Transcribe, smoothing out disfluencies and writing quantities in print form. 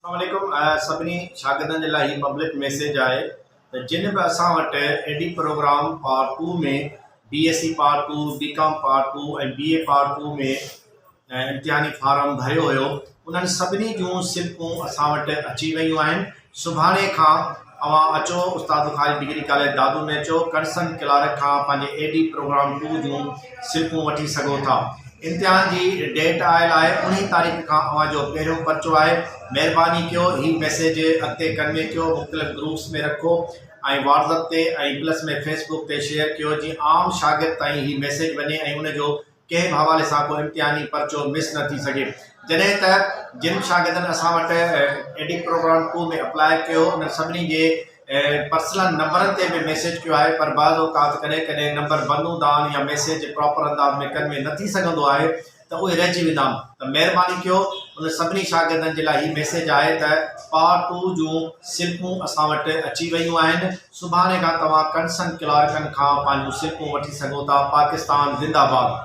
السلام عليڪم سڀني شاگردن جي لاء هي پبلڪ ميسيج آهي ته جن به اسان وٽ A D programme part 2 ۾ B S C part 2 B com part 2 ۽ B A part 2 ۾ امتحاني فارم ڀريو هيو انهن سڀني جون سلپون اسان وٽ اچي ويون آهن سڀاڻي کان اوهان اچو استاد بخاري ڊگري ڪاليج دادو ۾ اچو ڪنسن ڪلارڪ کان پنهنجي اي ڊي پروگرام 2 جون سلپون وٺي سگهو ٿا. امتحان جي ڊيٽ آيل آهي انهي تاريخ کان اوهان جو پهريون پرچو آهي مهرباني ڪيو هي ميسيج اڳتي ڪنوي ڪيو مختلف گروپس ۾ رکو ۽ واٽس اپ تي ۽ پلس ۾ فيس بڪ تي شيئر ڪيو جيئن عام شاگرد تائين هي ميسيج وڃي ۽ ان جو ڪنهن به حوالي سان ڪو امتحاني پرچو مس نه ٿي سگهي جڏهن ته جن شاگردن اسان وٽ اي ڊي پروگرام 2 ۾ اپلاء ڪيو انهن سڀني جي پرسنل نمبرن تي به ميسيج ڪيو آهي پر بعض اوقات ڪڏهن ڪڏهن نمبر بند هوندا آهن يا ميسيج پراپر انداز ۾ ڪنوي نه ٿي سگهندو آهي ته اهي رهجي ويندا آهن ته مهرباني ڪيو ان سڀني شاگردن جي لاء هي ميسيج آهي ته پارٽ ٽو جون سلپون اسان وٽ اچي ويون آهن سڀاڻي کان توهان ڪنسن ڪلارڪن کان پنهنجون سلپون وٺي سگهو ٿا پاڪستان زنده باد.